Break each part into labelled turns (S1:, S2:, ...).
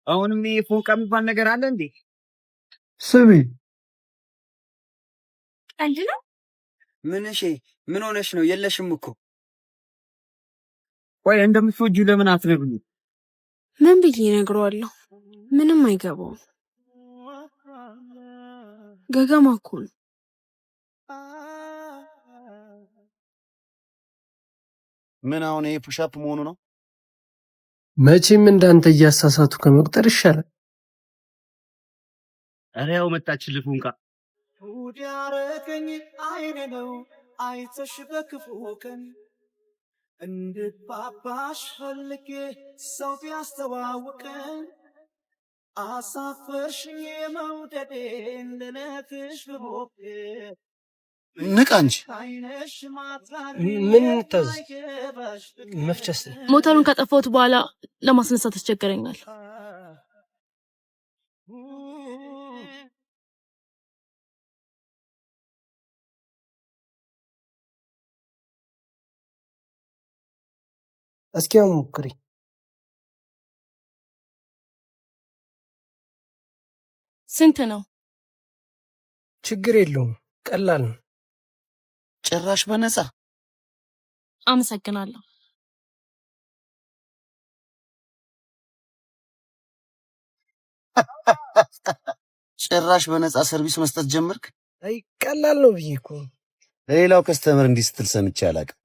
S1: አሁንም ይሄ ፎንቃ የሚባል ነገር አለ እንዴ?
S2: ስሚ፣
S3: ቀልድ ነው።
S4: ምን እሺ፣ ምን ሆነሽ ነው? የለሽም እኮ።
S1: ቆይ እንደምትወጂው ለምን አትነግሪኝም?
S3: ምን ብዬ እነግረዋለሁ? ምንም አይገባውም። ገገማ እኮ ነው።
S5: ምን አሁን ይሄ push up መሆኑ ነው?
S2: መቼም እንዳንተ እያሳሳቱ ከመቁጠር ይሻላል።
S1: ኧረ ያው መጣችልህ ፎንቃ።
S6: ጉድ ያረገኝ አይኔ ነው አይተሽ በክፉ ቀን እንድባባሽ ፈልጌ ሰው ቢያስተዋውቀን አሳፈርሽኝ መውደዴን ልነግርሽ ብሞክር
S5: ንቃ እንጂ።
S6: አይነሽ ማጥራት
S2: ምን እንታዘዝ?
S6: አይገባሽ
S2: መፍቻስ
S7: ሞተሩን ካጠፋሁት በኋላ ለማስነሳት ያስቸግረኛል።
S2: እስኪ አሁን ሞክሪ።
S7: ስንት ነው?
S2: ችግር የለውም፣ ቀላል ነው።
S5: ጭራሽ በነፃ።
S7: አመሰግናለሁ።
S5: ጭራሽ በነፃ service መስጠት ጀመርክ?
S2: አይ ቀላል ነው ብዬ እኮ ነው።
S5: ለሌላው customer እንዲህ ስትል ሰምቼ አላውቅም።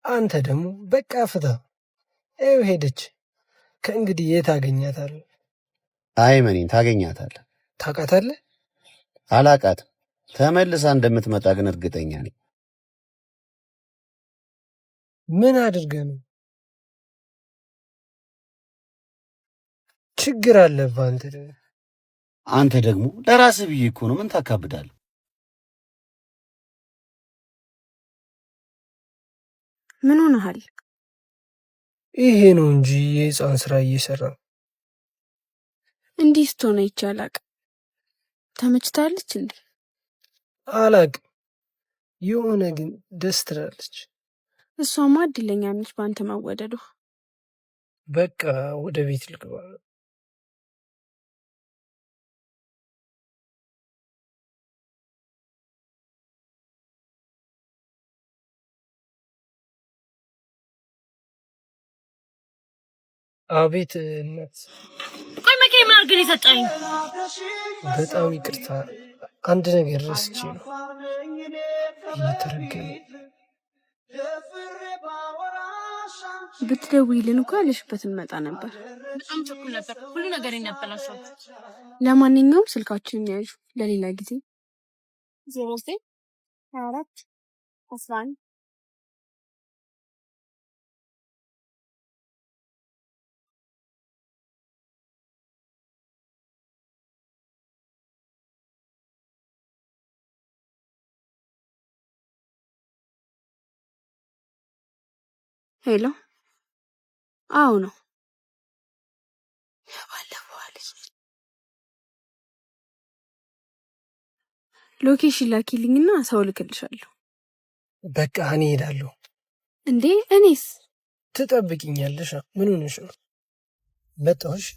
S2: አንተ ደግሞ በቃ ፍታ። ይኸው ሄደች። ከእንግዲህ የት አገኛታለሁ?
S5: አይ መኔን ታገኛታለህ።
S2: ታውቃታለህ?
S5: አላውቃትም። ተመልሳ እንደምትመጣ ግን እርግጠኛ ነኝ።
S2: ምን አድርገህ ነው? ችግር አለብህ አንተ ደግሞ።
S5: አንተ ደግሞ ለራስህ ብዬ እኮ ነው። ምን ታካብዳለህ?
S3: ምን ሆነሃል?
S2: ይሄ ነው እንጂ የህፃን ስራ እየሰራ ነው።
S3: እንዲህ ስትሆን አይቼ አላቅም። ተመችታለች እንዴ?
S2: አላቅም። የሆነ ግን ደስ ትላለች።
S3: እሷማ እድለኛ ነች በአንተ መወደዷ።
S2: በቃ ወደ ቤት ልግባ። አቤት እናት፣
S7: ቆይ መኪና ምን አድርገህ ነው የሰጠኸኝ?
S2: በጣም ይቅርታ፣ አንድ ነገር ረስቼ ነው። እየተረገመ
S3: ብትደውይልን እኮ ያለሽበት እንመጣ ነበር።
S7: በጣም ቸኩል ነበር። ሁሉ ነገር ያበላሸሁት።
S3: ለማንኛውም ስልካችንን ያዡ ለሌላ ጊዜ።
S7: 09
S3: 24 11። Hello። አዎ ነው። የባለፈዋ ልጅ location ላኪልኝና ሰው ልክልሻለሁ።
S2: በቃ እኔ እሄዳለሁ።
S3: እንዴ እኔስ?
S2: ትጠብቂኛለሽ? ምን ሆነሽ ነው? መጣሁሽ።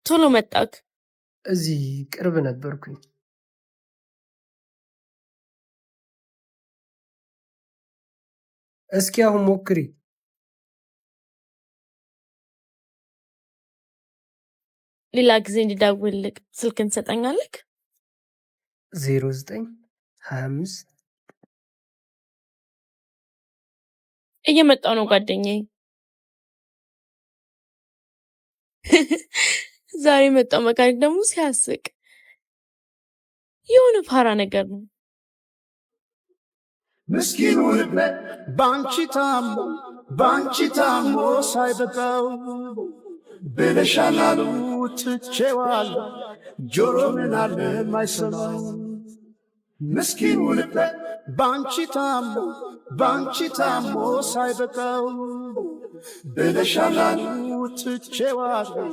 S7: ቶሎ መጣክ።
S2: እዚህ ቅርብ ነበርኩኝ። እስኪ አሁን ሞክሪ።
S7: ሌላ ጊዜ እንዲደውልልክ ስልክን ትሰጠኛለክ?
S2: 09 25።
S7: እየመጣው ነው ጓደኛዬ። ዛሬ የመጣው መካኒክ ደግሞ ሲያስቅ የሆነ ፋራ ነገር ነው።
S6: ምስኪኑ ልቤ ባንቺ ታሞ ባንቺ ታሞ ሳይበቃው ብለሻል አሉ ትቼዋለሁ ጆሮ ምን አለ ማይሰማው ምስኪኑ ልቤ ባንቺ ታሞ ባንቺ ታሞ ሳይበቃው ብለሻል አሉ ትቼዋለሁ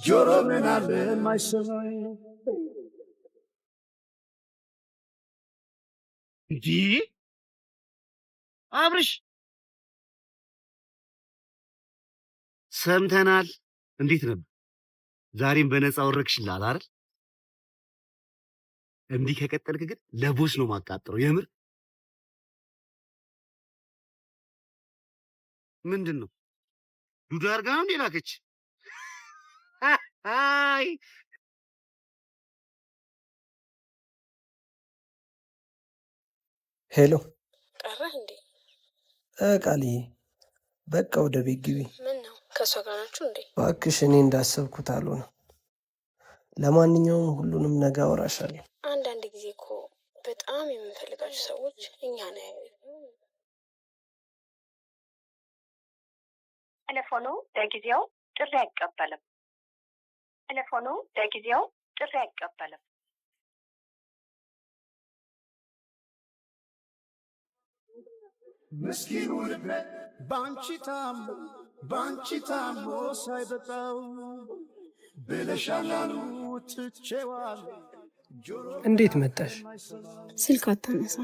S6: ጆሮ ምን አለ ማይሰማው።
S1: እንዲህ አብርሽ ሰምተናል። እንዴት ነበር? ዛሬም በነፃ ወረክሽላል አይደል? እንዲህ ከቀጠልክ ግን ለ boss ነው ማቃጥረው። የምር ምንድን ነው ዱዳ አድርጋ ነው እንዴ ላከች? አይ
S2: Hello።
S8: ቀረህ እንዴ?
S2: ቃልዬ፣ በቃ ወደ ቤት ግቢ።
S8: ምን ነው ከእሷ ጋር ናችሁ እንዴ?
S2: እባክሽ፣ እኔ እንዳሰብኩት አልሆነም። ለማንኛውም ሁሉንም ነገ አወራሻለሁ።
S8: አንዳንድ ጊዜ እኮ በጣም የምንፈልጋቸው ሰዎች እኛ ነው።
S9: ቴሌፎኑ ለጊዜው ጥሪ አይቀበልም። ቴሌፎኑ ለጊዜው ጥሪ አይቀበልም።
S6: ምስኪኑ ልቤ ባንቺ ታሞ ባንቺ ታሞ ሳይበቃው ብለሻል አሉ ትቼዋለሁ ጆሮ
S2: እንዴት መጣሽ?
S3: ስልክ አታነሳ።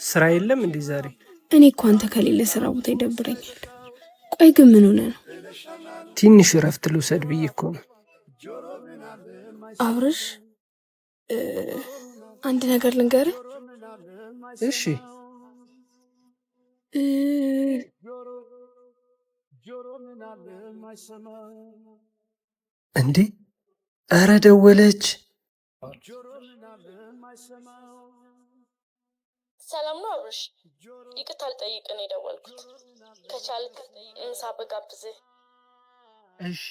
S2: ስራ የለም እንዴ ዛሬ?
S3: እኔ እኮ አንተ ከሌለ ስራ ቦታ ይደብረኛል። ቆይ ግን ምን ሆነ ነው?
S2: ትንሽ እረፍት ልውሰድ ብዬ እኮ ነው።
S3: አብርሽ፣ አንድ ነገር ልንገርህ።
S2: እሺ።
S3: እ፣
S2: እንዴ፣ ኧረ ደወለች።
S7: ሰላም ነው አብርሽ? ይቅርታ ልጠይቅህ ነው የደወልኩት። ከቻልክ ምሳ ብጋብዝህ።
S2: እሺ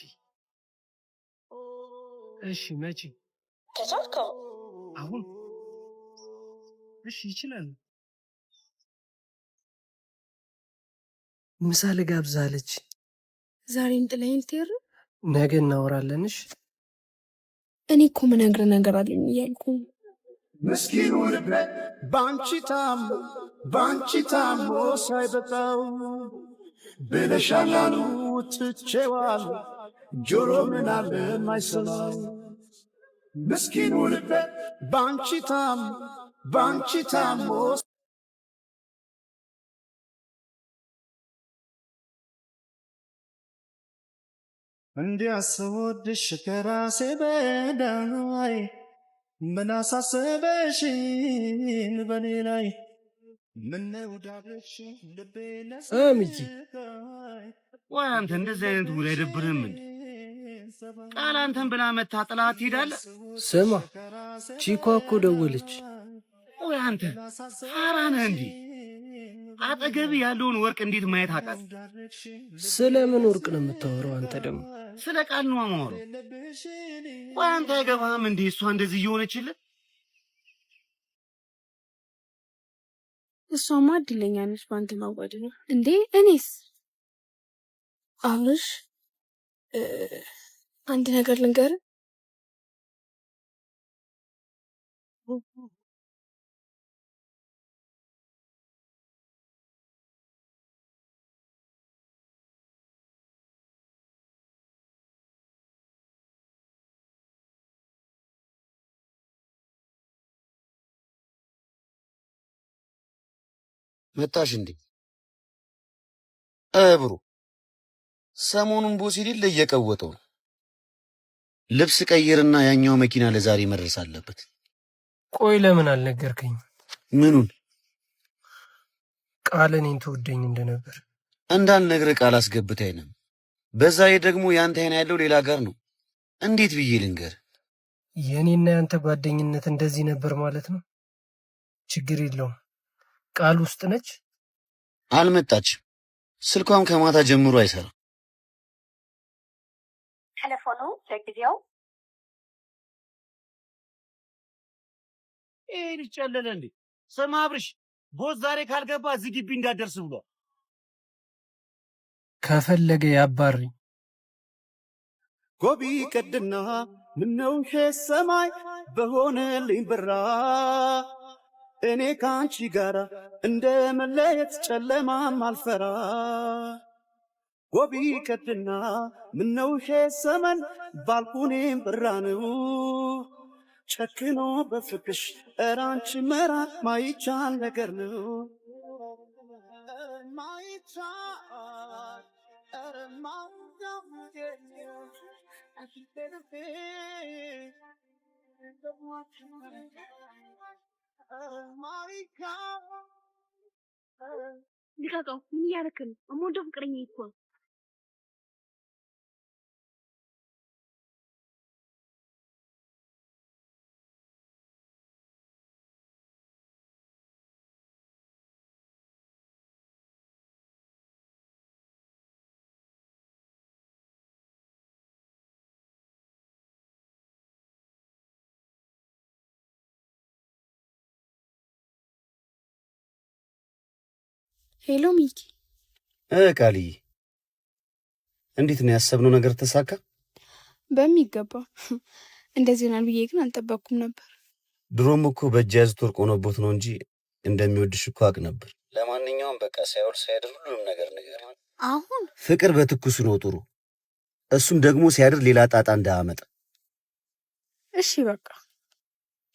S2: እሺ፣ መቼ?
S7: ከቻልከው
S2: አሁን? እሺ፣ ይችላል። ምሳ ልጋብዝህ አለች።
S3: ዛሬም ጥለኸኝ ልትሄድ ነው?
S2: ነገ እናወራለን። እሺ።
S3: እኔ እኮ ምነግርህ ነገር አለኝ እያልኩ ነው።
S6: ምስኪኑ ልቤ ባንቺ ታሞ ባንቺ ታሞ ሳይበቃው ብለሻል አሉ ትቼዋለሁ ጆሮ ምን አለ ማይሰማው ምስኪኑ ልቤ ባንቺ ታሞ ባንቺ ታሞ
S10: እንዲያስወድሽ ከራሴ በላይ ምን አሳሰበሽን በኔ ላይ ምነው ዳርሽ ልቤ
S2: ሚኪ፣
S10: ለስቃይ።
S1: ወይ አንተ እንደዚህ አይነት ውል አይደብርህም እንዴ? ቃል አንተን ብላ መታ ጥላት ትሄዳለህ።
S2: ስማ፣ ቺኳ እኮ ደወለች።
S1: ወይ አንተ ፋራ ነህ እንዴ? አጠገብ ያለውን ወርቅ እንዴት ማየት አቃት?
S2: ስለምን ወርቅ ነው የምታወራው አንተ ደግሞ?
S1: ስለ ቃል ነው የማወራው። ወይ አንተ አይገባህም እንዴ? እሷ እንደዚህ እየሆነችልህ።
S3: እሷማ እድለኛ ነች በአንተ መወደድ ነው እንዴ። እኔስ አብርሽ፣ አንድ ነገር ልንገርህ።
S5: መጣሽ እንዴ? ብሩ ሰሞኑን ቦስ ሊል እየቀወጠው ነው። ልብስ ቀይርና ያኛው መኪና ለዛሬ መድረስ አለበት።
S2: ቆይ ለምን አልነገርከኝ?
S5: ምኑን?
S2: ቃል እኔን ትወደኝ እንደነበር።
S5: እንዳልነግርህ ቃል አስገብታኝ ነው። በዛ ላይ ደግሞ ያንተ አይን ያለው ሌላ ጋር ነው። እንዴት ብዬ ልንገር?
S2: የእኔና ያንተ ጓደኝነት እንደዚህ ነበር ማለት ነው? ችግር የለውም። ቃል ውስጥ ነች።
S5: አልመጣችም። ስልኳም ከማታ ጀምሮ አይሰራም።
S9: ቴሌፎኑ ለጊዜው
S1: ይሄ ልጅ ጨለለ እንዴ? ስማ አብርሽ፣ Boss ዛሬ ካልገባ እዚህ ግቢ እንዳትደርስ ብሏል።
S2: ከፈለገ ያባርኝ።
S6: ጎቢ ቀድና ምነው ሰማይ በሆነልኝ ብራ እኔ ከአንቺ ጋራ እንደ መለየት ጨለማም አልፈራ። ጎቢ ቀድና ምነው ሰመን ባልኩኔም ብራ ነው ጨክኖ በፍቅሽ እራንቺ መራቅ ማይቻል ነገር ነው ማይቻል
S3: ልቀቀው! ምን እያደረክ ነው? የምወደው ፍቅረኛ እኮ ነው። Hello ሚኪ።
S5: ቃልዬ፣ እንዴት ነው ያሰብነው ነገር ተሳካ?
S3: በሚገባ። እንደዚህ ይሆናል ብዬ ግን አልጠበቅኩም ነበር።
S5: ድሮም እኮ በእጅ ያዙት ወርቅ ሆኖቦት ነው እንጂ እንደሚወድሽ እኮ አውቅ ነበር። ለማንኛውም በቃ ሳይውል ሳያድር ሁሉንም ነገር ንገሪው።
S3: አሁን
S5: ፍቅር በትኩሱ ነው ጥሩ። እሱም ደግሞ ሲያድር ሌላ ጣጣ እንዳያመጣ።
S3: እሺ በቃ።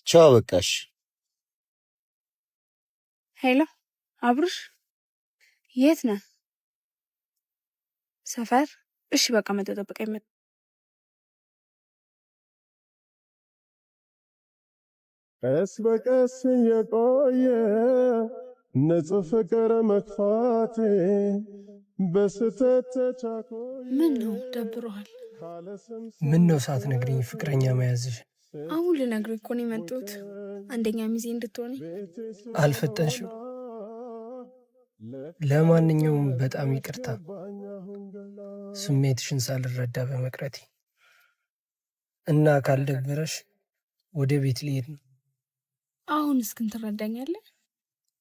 S5: ቻው በቃሽ።
S3: Hello አብሩሽ፣ የት ነህ? ሰፈር? እሺ በቃ መጥተህ ጠብቀኝ።
S6: ቀስ በቀስ የቆየ ንጹህ ፍቅር መክፋቴ በስተት ተቻኮዬ።
S3: ምን ነው ደብሮሃል?
S2: ምን ነው ሳትነግሪኝ ፍቅረኛ መያዝሽ?
S3: አሁን ልነግርህ እኮ ነው የመጣሁት። አንደኛ ሚዜ እንድትሆነኝ።
S2: አልፈጠንሽም? ለማንኛውም በጣም ይቅርታ ስሜትሽን ሳልረዳ በመቅረቴ። እና ካልደበረሽ ወደ ቤት ልሄድ ነው።
S3: አሁን እስክን ትረዳኛለህ?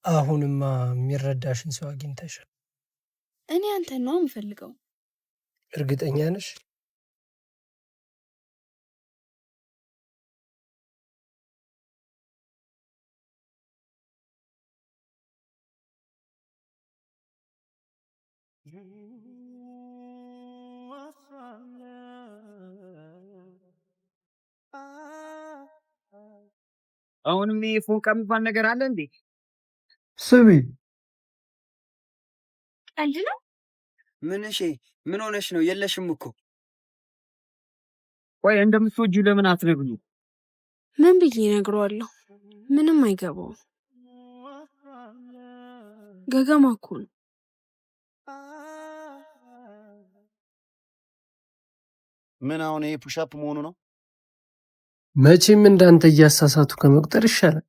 S2: አሁንማ የሚረዳሽን ሰው አግኝተሻል።
S3: እኔ አንተን ነው የምፈልገው።
S2: እርግጠኛ ነሽ?
S4: አሁንም ይሄ ፎንቃ የሚባል ነገር አለ እንዴ?
S6: ስሚ።
S3: ቀልድ ነው።
S4: ምንሼ ምን ሆነሽ ነው? የለሽም እኮ።
S11: ቆይ እንደምትወጂው ለምን አትነግሪው?
S3: ምን ብዬ እነግረዋለሁ? ምንም አይገባውም። ገገማ እኮ ነው።
S5: ምን አሁን ይሄ push-up መሆኑ ነው?
S2: መቼም እንዳንተ እያሳሳቱ ከመቁጠር ይሻላል።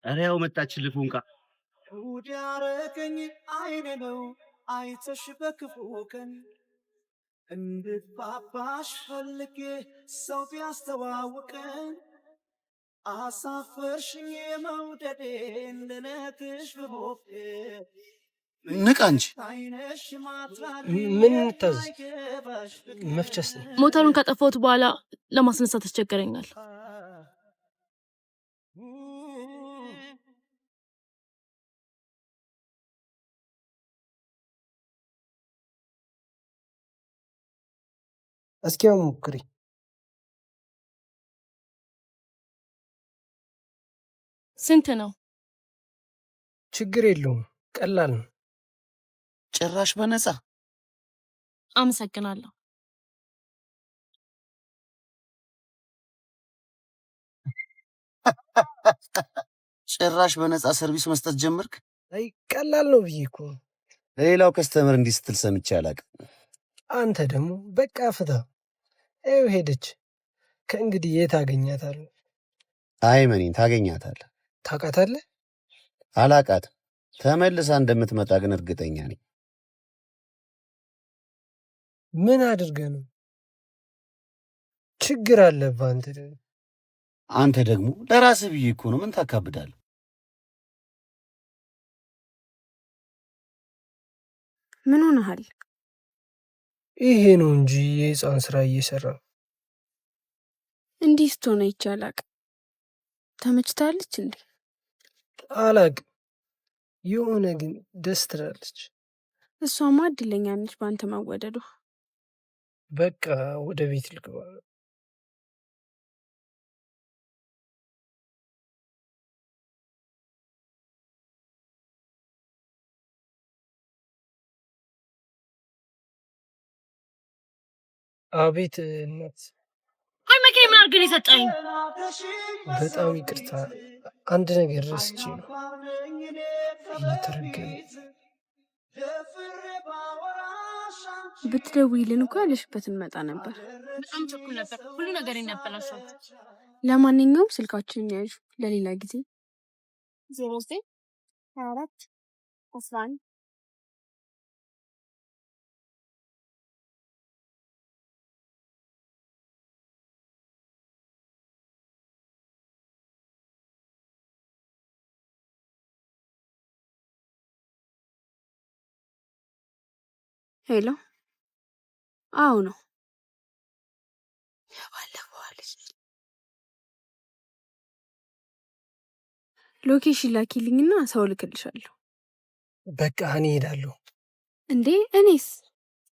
S1: ኧረ ያው መጣችልህ ፎንቃ።
S10: እሑድ ያረገኝ አይኔ ነው አይተሽ በክፉ ቀን እንድባባሽ ፈልጌ ሰው ቢያስተዋውቀን አሳፈርሽኝ የመውደዴን ልነግርሽ ብሞክር።
S5: ንቃ እንጂ።
S10: አይነሽ
S2: ምን እንታዘዝ? መፍቸስ ነው።
S7: ሞተሩን ካጠፋሁት በኋላ ለማስነሳት ያስቸግረኛል።
S2: እስኪ አሁን ሞክሪ።
S7: ስንት ነው?
S2: ችግር የለውም፣ ቀላል ነው።
S5: ጭራሽ በነፃ።
S7: አመሰግናለሁ።
S5: ጭራሽ በነፃ service መስጠት ጀመርክ?
S2: አይ ቀላል ነው ብዬ እኮ ነው።
S5: ለሌላው customer እንዲህ ስትል ሰምቼ አላውቅም።
S2: አንተ ደግሞ በቃ ፍታ። ይኸው ሄደች። ከእንግዲህ የት አገኛታለሁ?
S5: አይ መኔን ታገኛታለህ።
S2: ታውቃታለህ?
S5: አላቃትም። ተመልሳ እንደምትመጣ ግን እርግጠኛ ነኝ።
S2: ምን አድርገህ ነው? ችግር አለብህ አንተ ደግሞ።
S5: አንተ ደግሞ ለራስህ ብዬ እኮ ነው። ምን ታካብዳለህ?
S3: ምን ሆነሃል?
S2: ይሄ ነው እንጂ የህፃን ስራ እየሰራ ነው።
S3: እንዲህ ስትሆን አይቼ አላቅም። ተመችታለች እንዴ?
S2: አላቅም። የሆነ ግን ደስ ትላለች።
S3: እሷማ እድለኛ ነች በአንተ መወደዷ።
S2: በቃ ወደ ቤት ልግባ። አቤት እናት።
S7: ቆይ መኪና ምን አድርገህ ነው የሰጠኸኝ?
S2: በጣም ይቅርታ፣ አንድ ነገር ረስቼ ነው። እየተረገመ
S3: ብትደውይልን እኮ ያለሽበት እንመጣ ነበር።
S7: በጣም ቸኩል ነበር። ሁሉ ነገር ያበላሸሁት።
S3: ለማንኛውም ስልካችንን ያዥ ለሌላ ጊዜ።
S7: 09 24 11።
S3: Hello። አዎ ነው። የባለፈዋ ልጅ location ላኪልኝና ሰው ልክልሻለሁ።
S2: በቃ እኔ እሄዳለሁ።
S3: እንዴ እኔስ?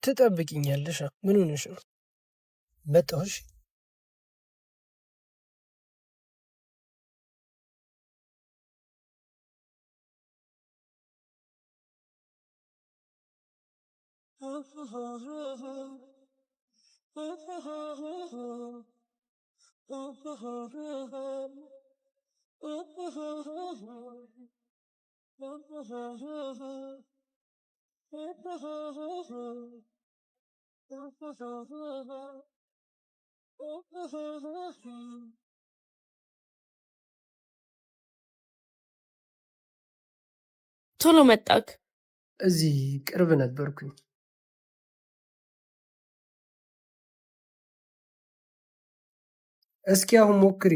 S2: ትጠብቂኛለሽ? ምን ሆነሽ ነው? መጣሁሽ።
S7: ቶሎ መጣክ።
S2: እዚህ ቅርብ ነበርኩኝ። እስኪ አሁን ሞክሪ።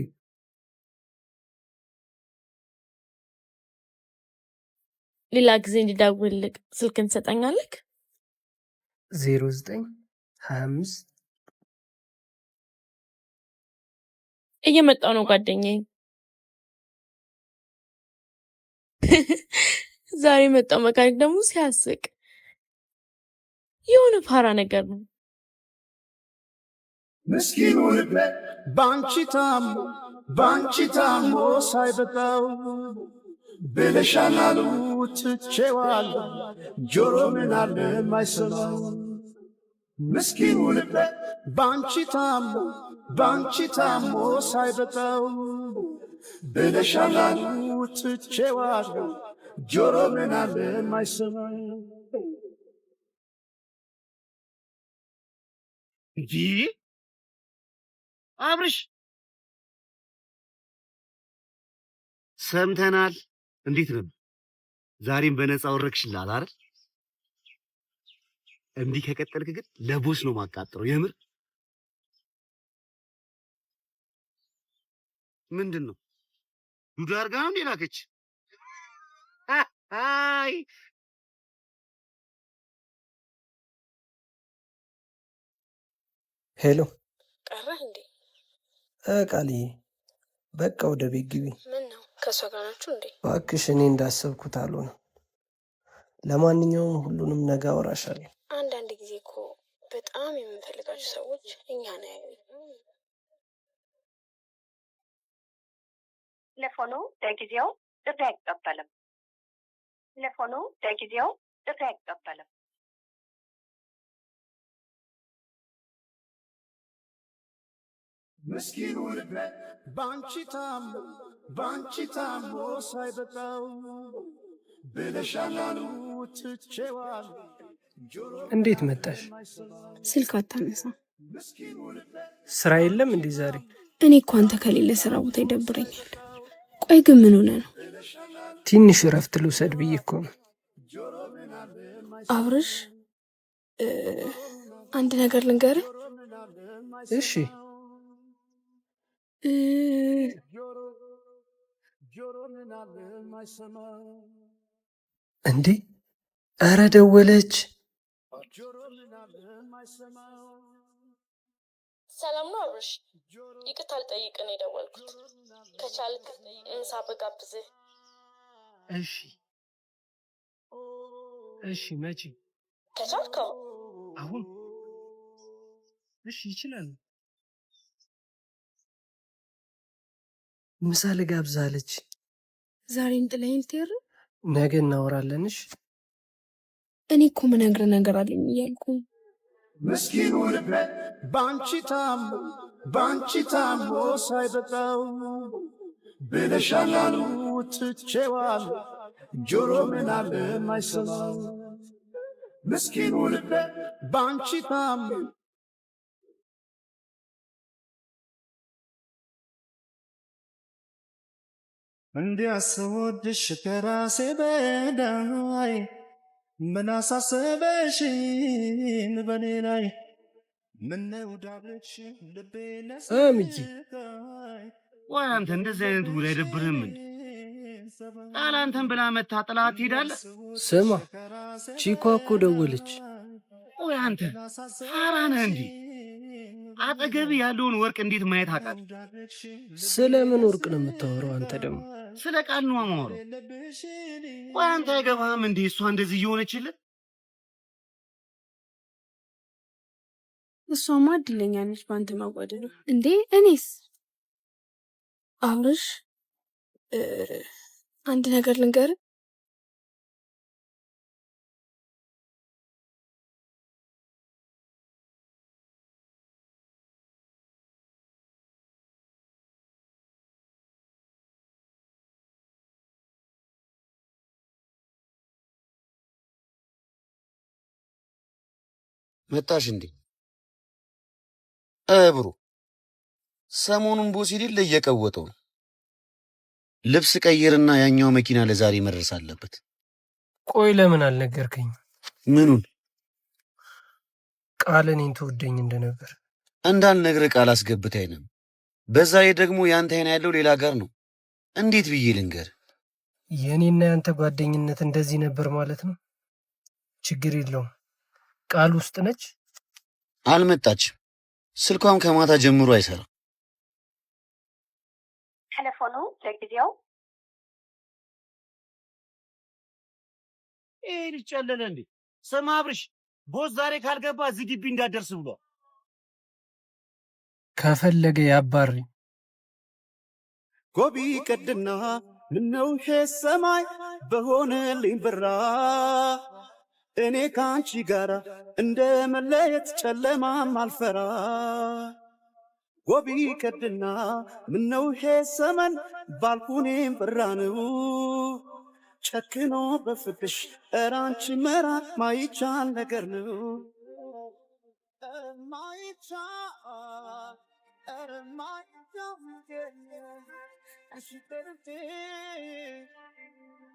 S7: ሌላ ጊዜ እንዲደውልልክ ስልክን ትሰጠኛለክ?
S2: 09 25።
S7: እየመጣው ነው ጓደኛዬ። ዛሬ የመጣው መካኒክ ደግሞ ሲያስቅ የሆነ ፋራ ነገር ነው።
S10: ምስኪኑ ልቤ ባንቺ ታሞ፣ ባንቺ ታሞ ሳይበቃው ብለሻል አሉ ትቼዋለሁ፣ ጆሮ ምን አለ ማይሰማው። ምስኪኑ ልቤ ባንቺ ታሞ፣ ባንቺ ታሞ ሳይበቃው ብለሻል አሉ ትቼዋለሁ፣ ጆሮ ምን አለ ማይሰማው።
S1: እንጂ አብርሽ ሰምተናል። እንዴት ነው? ዛሬም በነፃ ወረክሽላል አይደል? እንዲህ ከቀጠልክ ግን ለቦስ ነው ማቃጥረው። የምር ምንድን ነው ዱዳ አድርጋ ነው እንዴ ላከች? አይ።
S2: Hello።
S8: ቀረህ እንዴ?
S2: ቃልዬ፣ በቃ ወደ ቤት ግቢ።
S8: ምን ነው ከእሷ ጋር ናችሁ እንዴ?
S2: እባክሽ፣ እኔ እንዳሰብኩት አልሆነም። ለማንኛውም ሁሉንም ነገ አወራሻለሁ።
S8: አንዳንድ ጊዜ እኮ በጣም የምንፈልጋቸው ሰዎች እኛን አያዩም።
S9: ቴሌፎኑ ለጊዜው ጥሪ አይቀበልም። ቴሌፎኑ ለጊዜው ጥሪ አይቀበልም።
S10: ምስኪኑ ልቤ ባንቺ ታሞ፣ ባንቺ ታሞ ሳይበቃው ብለሻል አሉ ትቼዋለሁ ጆሮ
S2: እንዴት መጣሽ?
S3: ስልክ አታነሳ።
S2: ስራ የለም እንዴ ዛሬ?
S3: እኔ እኮ አንተ ከሌለ ስራ ቦታ ይደብረኛል። ቆይ ግን ምን ሆነ ነው?
S2: ትንሽ እረፍት ልውሰድ ብዬ እኮ ነው።
S3: አብርሽ፣ አንድ ነገር ልንገርህ።
S2: እሺ።
S3: እ፣
S2: እንዴ፣ ኧረ ደወለች።
S7: ሰላም ነው አብርሽ? ይቅርታ ልጠይቅ ነው የደወልኩት። ከቻልክ ምሳ ብጋብዝህ።
S2: እሺ እሺ፣ መቼ?
S7: ከቻልከው
S2: አሁን? እሺ፣ ይችላል። ምሳ ልጋብዝህ አለች።
S3: ዛሬም ጥለኸኝ ልትሄድ ነው?
S2: ነገ እናወራለን። እሺ።
S3: እኔ እኮ የምነግርህ ነገር አለኝ እያልኩ ነው።
S10: ምስኪኑ ልቤ ባንቺ ታሞ ባንቺ ታሞ ሳይበቃው ብለሻል አሉ ትቼዋል ጆሮ ምን አለ ማይሰማው ምስኪኑ ልቤ ባንቺ ታሞ።
S6: እንዲያስወድሽ ከራሴ በላይ ምን አሳሰበሽን በኔ ላይ ምነው ዳብሽ ልቤ
S2: ሚኪ።
S6: ለስቃይ።
S1: ቆይ አንተ እንደዚህ አይነት ውል አይደብርህም እንዴ? ቃል አንተን ብላ መታ ጥላት ትሄዳለህ?
S2: ስማ፣ ቺኳ እኮ ደወለች።
S1: ቆይ አንተ ፋራ ነህ እንዴ? አጠገብህ ያለውን ወርቅ እንዴት ማየት አቃተህ?
S2: ስለምን ወርቅ ነው የምታወራው አንተ ደግሞ?
S1: ስለ ቃል ነው የማወራው። ቆይ አንተ አይገባህም እንዴ እሷ እንደዚህ እየሆነችልህ?
S3: እሷማ እድለኛ ነች በአንተ መወደዷ። እንዴ እኔስ? አብርሽ፣ አንድ ነገር ልንገርህ።
S5: መጣሽ እንዴ? Bro፣ ሰሞኑን boss የሌለ እየቀወጠው ነው። ልብስ ቀይርና ያኛው መኪና ለዛሬ መድረስ አለበት።
S2: ቆይ ለምን አልነገርከኝ?
S5: ምኑን?
S2: ቃል እኔን ትወደኝ እንደነበር።
S5: እንዳልነግርህ ቃል አስገብታኝ ነው። በዛ ላይ ደግሞ ያንተ አይን ያለው ሌላ ጋር ነው። እንዴት ብዬ ልንገር?
S2: የእኔና ያንተ ጓደኝነት እንደዚህ ነበር ማለት ነው? ችግር የለውም። ቃል ውስጥ ነች።
S5: አልመጣችም። ስልኳም ከማታ ጀምሮ አይሰራም።
S9: ቴሌፎኑ ለጊዜው
S1: ይሄ ልጅ ጨለለ እንዴ? ስማ አብርሽ፣ boss ዛሬ ካልገባ እዚህ ግቢ እንዳትደርስ ብሏል።
S2: ከፈለገ ያባርኝ።
S10: ጎቢ ቀድና ምነው ይሄ ሰማይ በሆነልኝ ብራ እኔ ከአንቺ ጋራ እንደ መለየት ጨለማም አልፈራ። ጎቢ ቀድና ምነው ይሄ ሰመን ባልኩኔም ብራ ነው ጨክኖ በፍቅሽ ኧረ አንቺ መራቅ ማይቻል ነገር ነው። ኧረ ማይቻል፣ ኧረ ማይቻል። እሺ በልቤ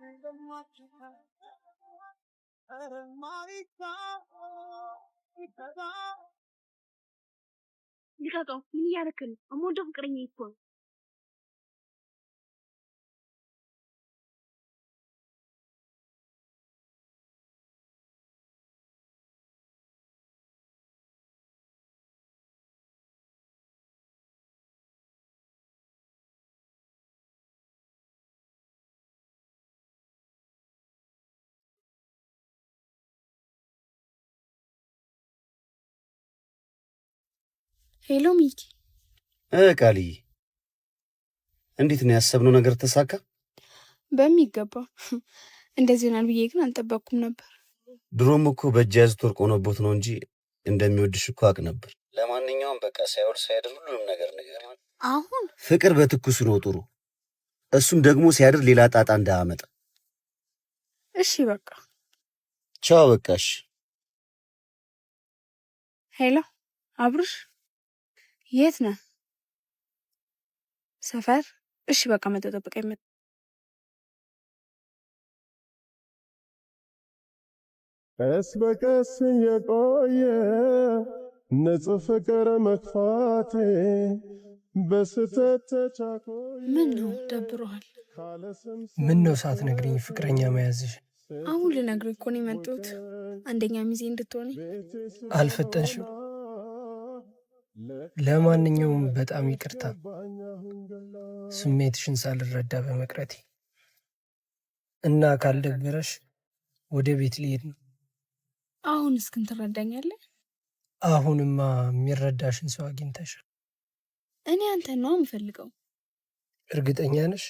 S10: እንደማይቻል፣ ኧረ ማይቻል።
S3: ልቀቀው! ምን እያደረክ ነው? የምወደው ፍቅረኛ እኮ ነው። Hello ሚኪ።
S5: ቃልዬ፣ እንዴት ነው ያሰብነው ነገር ተሳካ?
S3: በሚገባ። እንደዚህ ይሆናል ብዬ ግን አልጠበቅኩም ነበር።
S5: ድሮም እኮ በእጅ ያዙት ወርቅ ሆኖቦት ነው እንጂ እንደሚወድሽ እኮ አውቅ ነበር። ለማንኛውም በቃ ሳይውል ሳያድር ሁሉንም ነገር ንገሪው።
S3: አሁን
S5: ፍቅር በትኩሱ ነው ጥሩ። እሱም ደግሞ ሲያድር ሌላ ጣጣ እንዳያመጣ።
S3: እሺ በቃ።
S5: ቻው በቃሽ።
S3: Hello አብርሽ፣ የት ነህ? ሰፈር? እሺ በቃ መጥተህ ጠብቀኝ።
S6: ቀስ በቀስ የቆየ ንጹህ ፍቅር መክፋቴ በስተት ተቻኮዬ
S3: ምን ነው ደብሮሃል?
S2: ምን ነው ሳትነግሪኝ ፍቅረኛ መያዝሽ?
S3: አሁን ልነግርህ እኮ ነው የመጣሁት፣ አንደኛ ሚዜ እንድትሆነኝ።
S2: አልፈጠንሽም? ለማንኛውም በጣም ይቅርታ ስሜትሽን ሳልረዳ በመቅረቴ፣ እና ካልደበረሽ ወደ ቤት ልሄድ ነው።
S3: አሁን እስክን ትረዳኛለህ?
S2: አሁንማ የሚረዳሽን ሰው አግኝተሻል።
S3: እኔ አንተን ነው የምፈልገው።
S2: እርግጠኛ ነሽ?